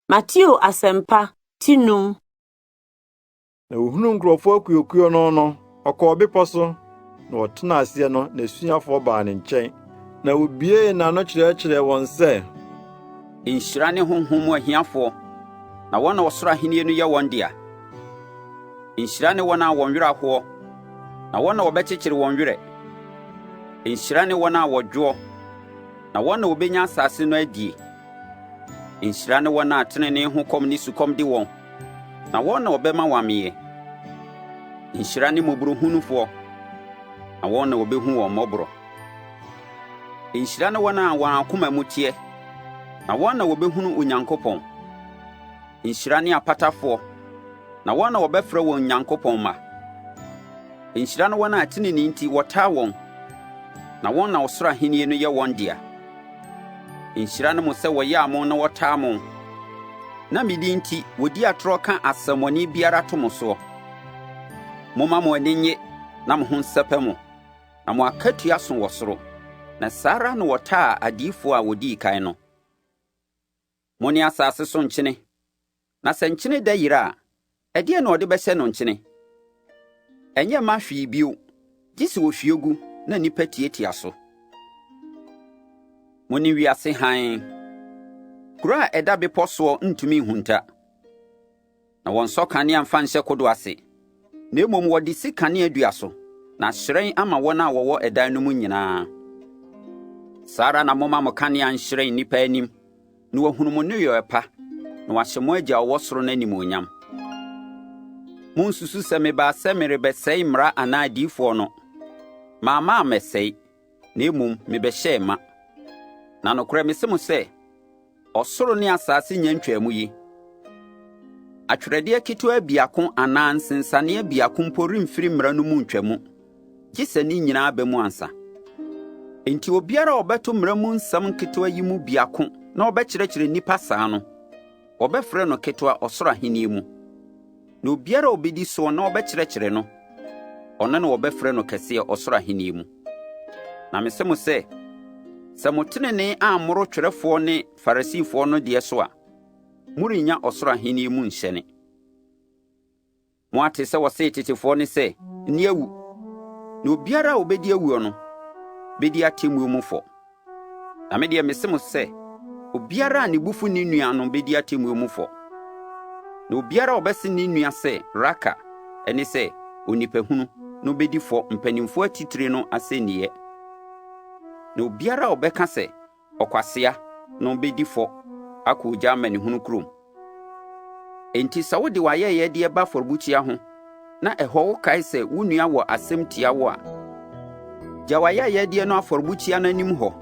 Mateo Asɛmpa ti num. Na ohunuu nkurɔfo akuwakuw no no, ɔkɔɔ bepɔw so, na ɔtenaa ase no, n'asuafo baa ne nkyɛn. Na obuee n'ano kyerɛkyerɛɛ wɔn sɛ, Nhyira ne honhom mu ahiafoɔ, na wɔn na ɔsoro ahenni no yɛ wɔn dea. Nhyira ne wɔn a wɔn werɛ ahoɔ, na wɔn na wɔbɛkyekyere wɔn werɛ. Nhyira ne wɔn a wɔdwoɔ, na wɔn na wɔbɛnya asase no adie. Nhyira ne wɔn a tenenee ho kɔm ne sukɔm de wɔn, na wɔn na wɔbɛma wɔameeɛ. Nhyira ne mmɔborɔhunufoɔ, na wɔn na wɔbɛhu wɔn mmɔborɔ. Nhyira ne wɔn a wɔn akoma mu teɛ, na wɔn na wɔbɛhunu Onyankopɔn. Nhyira ne apatafoɔ, na wɔn na wɔbɛfrɛ wɔn Onyankopɔn mma. Nhyira ne wɔn a tenenee nti wɔtaa wɔn, na wɔn na ɔsoro ahenni no yɛ wɔn dea. Nhyira ne mo sɛ wɔyaa mo na wɔtaa mo, na me din nti wɔdi atorɔ ka asɛmmɔne biara to mo soɔ. Momma mo ani nnye na mo ho nsɛpɛ mo, na mo akatua so wɔ soro, na saa ara na wɔtaa adiyifoɔ a wɔdii kan no. Mone asase so nkyene. Na sɛ nkyene dɛ yera a, ɛdeɛn na wɔde bɛhyɛ no nkyene? Ɛnyɛ mma hwee bio, gye sɛ wɔhwie gu na nnipa tiatia so. Mone wiase hann. Kuro a ɛda bepɔ soɔ ntumi nhunta. Na wɔnsɔ kanea mfa nhyɛ kodoɔ ase, na mmom wɔde si kanea dua so, na ahyerɛn ama wɔn a wɔwɔ ɛdan no mu nyinaa. Saa ara na momma mo kanea nhyerɛn nnipa anim, na wɔahunu mo nneyɔɛ pa, na wɔahyɛ mo Agya a ɔwɔ soro no animuonyam. Monnsusu sɛ mebaa sɛ merebɛsɛe mmara anaa adiyifoɔ no. Mamma ammɛsɛe, na mmom mebɛhyɛɛ ma. Na nokorɛ mese mo sɛ, Ɔsoro ne asase nnya ntwaa mu yi, atwerɛdeɛ ketewa biako anaa nsensaneɛ biako mpo remfiri mmara no mu ntwa mu, gye sɛ ne nyinaa aba mu ansa. Enti obiara a ɔbɛto mmara mu nsɛm nketewa yi mu biako na ɔbɛkyerɛkyerɛ nnipa saa no, wɔbɛfrɛ no ketewa ɔsoro ahenni mu. Na obiara a obedi soɔ na ɔbɛkyerɛkyerɛ no, ɔno na wɔbɛfrɛ no kɛseɛ ɔsoro ahenni mu. Na mese mo sɛ, sɛ mo tenenee ammoro twerɛfoɔ ne Farisifoɔ no deɛ so a, morennya ɔsoro ahenni mu nhyɛne. Moate sɛ wɔsee tetefoɔ no sɛ, 'Nni awu, na obiara a obedi awuo no bedi atemmuo mu fɔ. Na me deɛ mese mo sɛ, obiara a ne bo fu ne nua no bedi atemmuo mu fɔ. Na obiara a ɔbɛse ne nua sɛ, 'Raka', ɛne sɛ, onipahunu, no bedi fɔ mpanimfoɔ atitire no asɛnniiɛ. Na obiara a ɔbɛka sɛ, Ɔkwasea no bedi fɔ akɔ ogya amanehunu kurom. Enti sɛ wode w'ayɛyɛdeɛ ba afɔrebukyia ho na ɛhɔ wokae sɛ wo nua wɔ asɛm tia wo a, gya w'ayɛyɛdeɛ no afɔrebukyia no anim hɔ,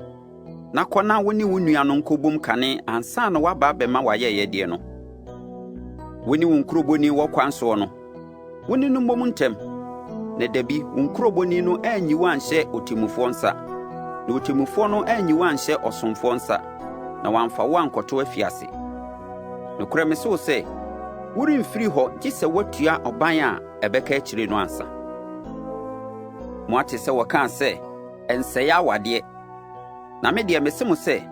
na kɔ na wo ne wo nua no nkɔbom kane ansa na woaba abɛma w'ayɛyɛdeɛ no. Wo ne wo nkurobɔni wɔ kwan soɔ no, Wo ne no mmom ntɛm, na dabi, wo nkurobɔni no anyi wo anhyɛ ɔtemmufoɔ nsa, na ɔtemmufoɔ no anyi wo anhyɛ ɔsomfoɔ nsa, na wamfa wo ankɔto afiase. Nokorɛ mese wo sɛ, woremfiri hɔ gye sɛ woatua ɔban a ɛbɛka akyire no ansa. Moate sɛ wɔkaa sɛ, 'Nsɛe awadeɛ. Na me deɛ mese mo sɛ,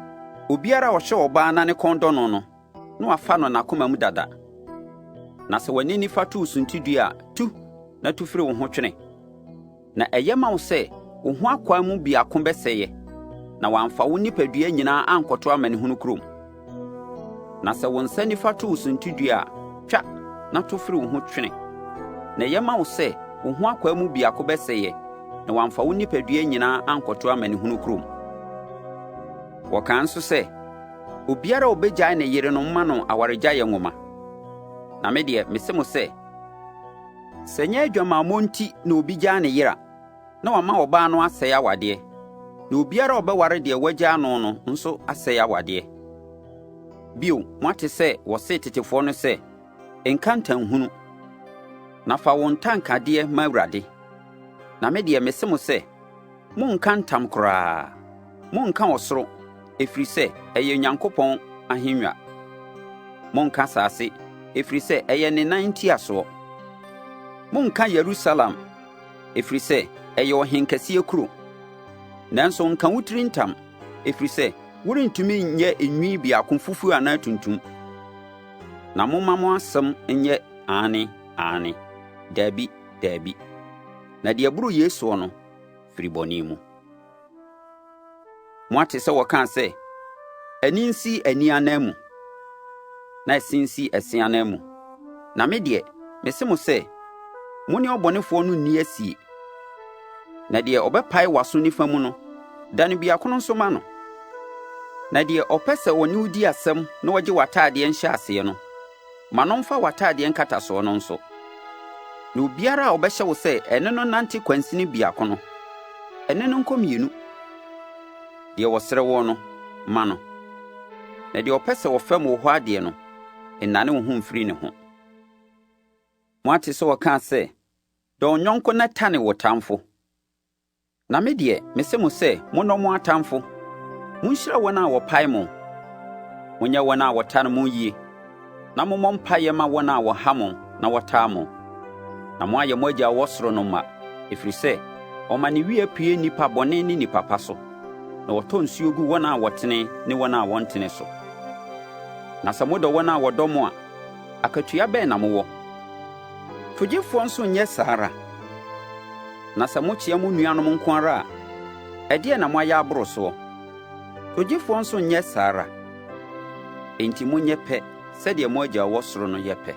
obiara a ɔhwɛ ɔbaa na ne kɔn dɔ no no, na wafa no n'akoma mu dada. Na sɛ w'ani nifa to wo suntidua a, tu na tu firi wo ho twene. Na ɛyɛ ma wo sɛ wo ho akwaa mu biako bɛsɛeɛ, na wɔamfa wo nipadua nyinaa ankɔto amanehunu kurom. Na sɛ wo nsa nifa to wo suntidua a, twa na to firi wo ho twene. Na ɛyɛ ma wo sɛ wo ho akwaa mu biako bɛsɛeɛ, na wɔamfa wo nipadua nyinaa ankɔto amanehunu kurom. Wɔkaa nso sɛ, Obiara a obegyae ne yere no mma no awaregyaeɛ nwoma. Na me deɛ, mese mo sɛ, sɛ ɛnyɛ adwamammɔ nti na obi gyaa ne yere a, na wama ɔbaa no asɛe awadeɛ, na obiara a ɔbɛware deɛ wagyaa no no nso asɛe awadeɛ. Bio, moate sɛ wɔsee tetefoɔ no sɛ, 'Nka ntanhunu, na fa wo ntankadeɛ ma Awurade.' Na me deɛ, mese mo sɛ, Monnka ntam koraa. Monnka ɔsoro, ɛfiri sɛ ɛyɛ Onyankopɔn ahennwa. Monnka asase, ɛfiri sɛ ɛyɛ ne nan ntiasoɔ. Monnka Yerusalem, ɛfiri sɛ ɛyɛ ɔhenkɛseɛ kuro. Nanso nka wo tiri ntam, ɛfiri sɛ worentumi nyɛ enwi biako fufuo anaa tuntum. Na momma mo asɛm nyɛ Aane, aane, Dabi, dabi. Na deɛ ɛboro yei soɔ no firi bɔne mu. Moate sɛ wɔkaa sɛ, 'Ani nsi ani ananmu, na ɛse nsi ɛse ananmu. Na me deɛ, mese mo sɛ, mo ne ɔbɔnefoɔ no nni asie. Na deɛ ɔbɛpae w'aso nifa mu no, dane biako no nso ma no. Na deɛ ɔpɛ sɛ ɔne wo di asɛm na ɔgye w'atadeɛ nhyɛaseɛ no, ma no mfa w'atadeɛ nkatasoɔ no nso. Na obiara a ɔbɛhyɛ wo sɛ ɛne no nnante kwansini biako no, ɛne no nkɔ mmienu. Deɛ ɔsrɛ woɔ no, ma no, na deɛ ɔpɛ sɛ ɔfɛm wo hɔ adeɛ no, nnane wo ho mfiri ne ho. Moate sɛ wɔkaa sɛ, 'Dɔ wo yɔnko na tane wo tamfo. Na me deɛ, mese mo sɛ, monnɔ mo atamfo. Monhyira wɔn a wɔpae mo. Monyɛ wɔn a wɔtane mo yie, na mommɔ mpaeɛ ma wɔn a wɔha mo na wɔtaa mo, na moayɛ mo Agya a ɔwɔ soro no mma, ɛfiri sɛ ɔma ne wia pue nnipa bɔne ne nnipa pa so, na ɔtɔ nsuo gu wɔn a wɔtene ne wɔn a wɔntene so. Na sɛ modɔ wɔn a wɔdɔ mo a, akatua bɛn na mowɔ? Togyefoɔ nso nyɛ saa ara? Na sɛ mokyea mo nuanom nko ara a, ɛdeɛn na moayɛ aboro soɔ? Togyefoɔ nso nyɛ saa ara? Enti monyɛ pɛ sɛdeɛ mo Agya a ɔwɔ soro no yɛ pɛ.